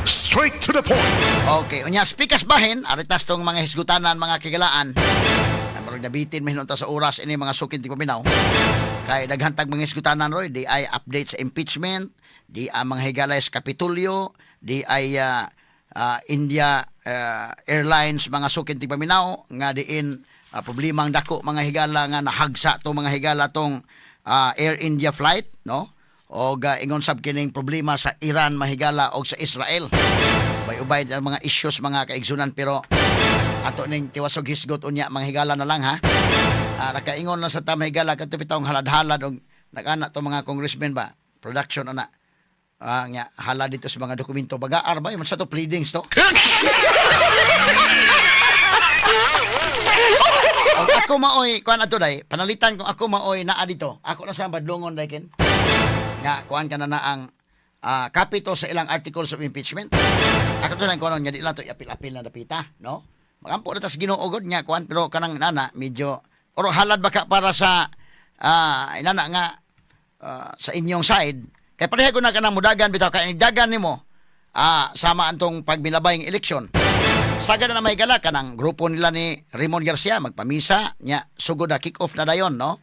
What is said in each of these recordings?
Straight to the point. Okay, unya speakers bahin, aritas tong mga hisgutanan, mga kigalaan. Ay, murag nabitin man sa oras ini, mga sukid ti paminaw. Kay daghan tag mga hisgutanan, Roy, di ay update sa impeachment, di ang mga higalay sa Kapitolyo, di ay India Airlines, mga sukid ti paminaw, nga diin problemang dako, mga higala, nga nahagsa to, mga higala, tong Air India flight, no? Og ingon sab kining problema sa Iran, mahigala, og sa Israel. Ubay-ubay ang mga issues, mga kaigsunan, pero ato ning tiwasog hisgot unya, mga higala, na lang ha. Nakaingon na sa ta, mahigala, kadto bitawng halad-halad og nag-ana to mga congressmen ba, production ana. Nga hala dito sa mga dokumento bagaar ba man sa to pleadings to. Og ako maoy kuan ato day, panalitan kung ako maoy naa dito. Ako na sa badlongon day ken. Nga kuan ka na na ang kapito sa ilang articles of impeachment. Ako to lang kuan nga di lang to iapil-apil na dapita, no? Magampo na tas Ginoo gud nga kuan, pero kanang nana medyo oro halad baka para sa inana nga sa inyong side kay pareha ko na kanang mudagan bitaw kay dagan nimo sama antong pagbilabay ng eleksyon. Saga na may gala kanang grupo nila ni Raymond Garcia magpamisa nya sugod na kick off na dayon, no,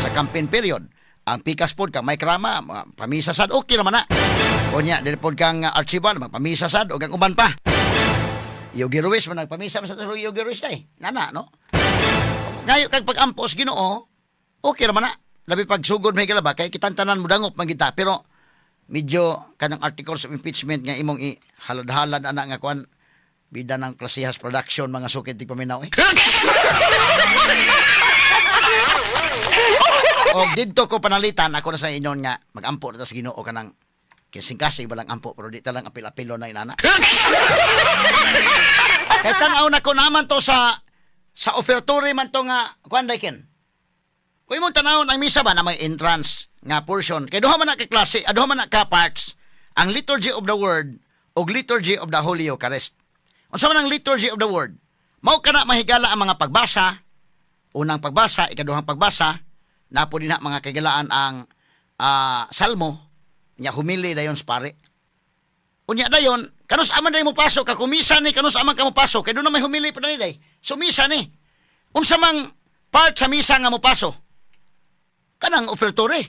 sa campaign period. Ang pikas pod kang Mike Rama pamisa sad, okay naman na. Unya dili pod kang Archibald magpamisa sad ug ang uban pa. Yogi Ruiz man nagpamisa man sa Yogi Ruiz day. Nana, no? Ngayo kag pag-ampos Ginoo, okay raman na. Labi pag sugod may ba kay kitang tanan mo dangop man kita, pero medyo kanang articles of impeachment nga imong i halad-halad ana nga kuan bida ng klasihas production, mga sukit di paminaw eh. O didto ko panalitan ako na sa inyon nga magampo na ta sa Ginoo kanang kasing-kasing walang ampo pero di ta lang apil-apilo na inana. Kay tan-aw na ko naman to sa offertory man to nga kuan ken. Kung imong tanawon ang misa ba na may entrance nga portion kay duha man na ka klase, duha man na ka parts ang liturgy of the word ug liturgy of the Holy Eucharist. Unsa man ang liturgy of the word? Mao kana, mahigala, ang mga pagbasa, unang pagbasa, ikaduhang pagbasa, napo din na, mga kaigalaan, ang salmo, nya humili dayon sa pare. Unya dayon, kanus aman day mo pasok ka kumisa ni, kanus aman ka mo pasok kay doon na may humili pa ni day. So misa ni. Unsa mang part sa misa nga mo paso? Kanang offertory.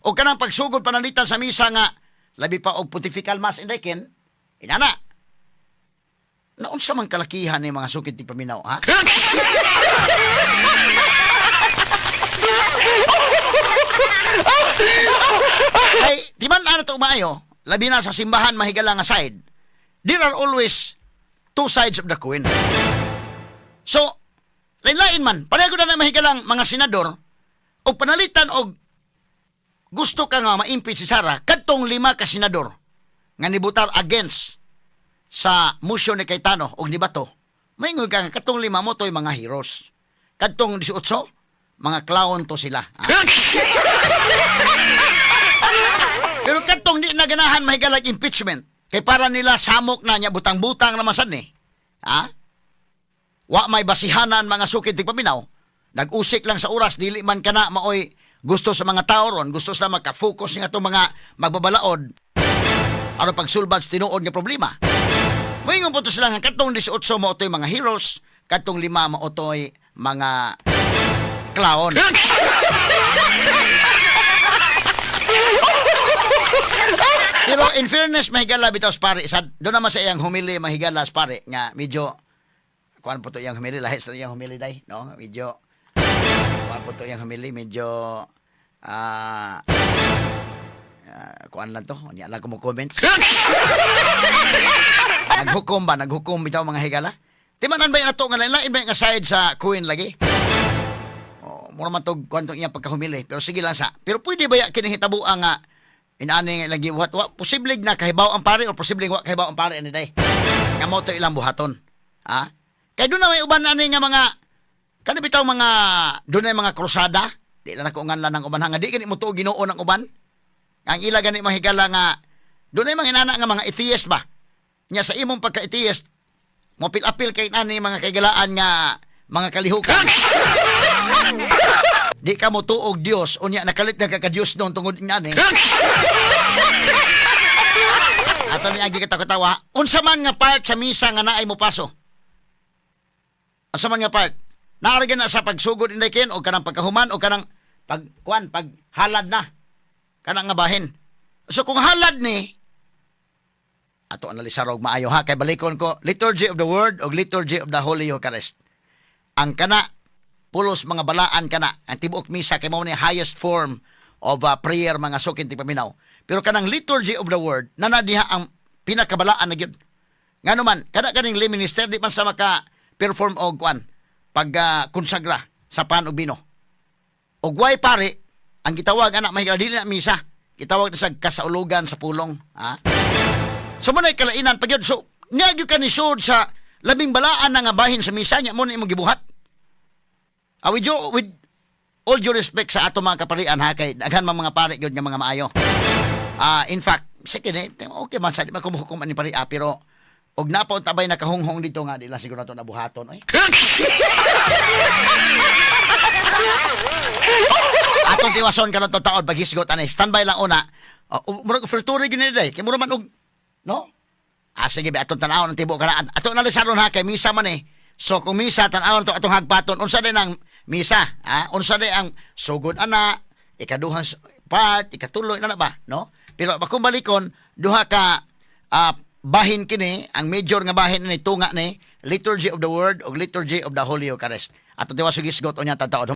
O kanang pagsugod panalitan sa misa nga labi pa og pontifical mass inday ken inana. Naunsa man kalakihan ni mga sukit ti paminaw, ha? Kay di man ano to maayo, labi na sa simbahan, mahigala, nga side. There are always two sides of the coin. So, lain-lain man, pareho na mahigalang mga senador o panalitan og gusto ka nga ma-impeach si Sara, kadtong lima ka senador nga nibutar against sa motion ni Cayetano og ni Bato, maingon ka nga katong lima mo to'y mga heroes. Kadtong 18, mga clown to sila. Ah. Pero kadtong di na ganahan, mahigalag, impeachment, kay para nila samok na niya butang-butang naman sad ni. Ha? Wa may basihanan, mga sukid ti paminaw. Nag-usik lang sa oras, dili man kana maoy gusto sa mga tao ron, gusto sila maka-focus nga itong mga magbabalaod aron pagsulbad sa tinuod nga problema. Moingon po to sila nga katong 18 mao to'y mga heroes, katong lima mao to'y mga clown. Pero in fairness, mahigala bitaw sa pare, sa doon naman sa iyang humili, mahigala sa pare, nga medyo kuan po to iyang humili, lahi sa iyang humili day, no? Medyo kuan po to iyang humili, medyo kuan lang to, unya lang ko mo comment. Naghukom ba? Naghukom bitaw, mga higala? Timanan ba yung ato nga lain ba nga side sa queen lagi? Oh, mura man tog kuan tong iyang pagkahumili, pero sige lang sa. Pero pwede ba ya kini hitabuan nga inaani nga ilang gibuhat? Wa posible na kahibaw ang pare o posible wa kahibaw ang pare ani day. Nga mao to ilang buhaton. Ha? Kay doon na may uban ani nga mga kani bitaw mga doon na mga krusada, di lang ako nganlan ng uban nga di gani mo tuo Ginoo ng uban. Ang ila gani mahigala nga doon ay mga inana nga mga atheist ba. Nya sa imong pagka-atheist, mo apil-apil kay ani mga kaigalaan nga mga kalihukan. Di ka mo tuog Dios, unya nakalit na ka ka Dios noon tungod niyan eh. Ato ni agi katawa. Unsa man nga part sa misa nga naay mo paso? Unsa man nga part? Naa na sa pagsugod, Inday Ken, o kanang pagkahuman o kanang pag kuan, pag halad na kanang nga bahin. So kung halad ni ato, analisar og maayo ha, kay balikon ko Liturgy of the Word o Liturgy of the Holy Eucharist. Ang kana pulos mga balaan kana ang tibuok misa kay mao ni highest form of prayer, mga suking tigpaminaw. Pero kanang Liturgy of the Word na na diha ang pinakabalaan na gyud. Ngano man kada kaning lay minister di man sa maka perform og kuan, pag konsagra sa pan ug bino. Og way pare ang gitawag ana, mahigala, dili na misa. Gitawag na sa kasaulugan sa pulong, ha? So mo na kalainan pag yun. So niya gyud ka ni sud sa labing balaan na nga bahin sa misa nya mo na imong gibuhat. With all due respect sa ato mga kaparian ha, kay daghan man mga pare gyud nga mga maayo. In fact, sige eh, okay man sa di man kumuhukom ani pare ah, pero og napa tabay nakahunghong dito nga di lang siguro nato nabuhaton oy. Atong tiwason karon to taod paghisgot ani. Standby lang una. Murag offertory gyud ni day. Kay mura man og no? Sige ba, atong tan-awon ang tibuok kana. Ato na saron ha, kay misa man eh. So kung misa, tan-awon to atong hagpaton unsa din ang misa, ha? Unsa din ang sugod ana, ikaduhang part, ikatulo na na ba, no? Pero kung balikon, duha ka bahin kini, ang major nga bahin ni tunga ni Liturgy of the Word o Liturgy of the Holy Eucharist. Ato tiwas hisgot unya taod.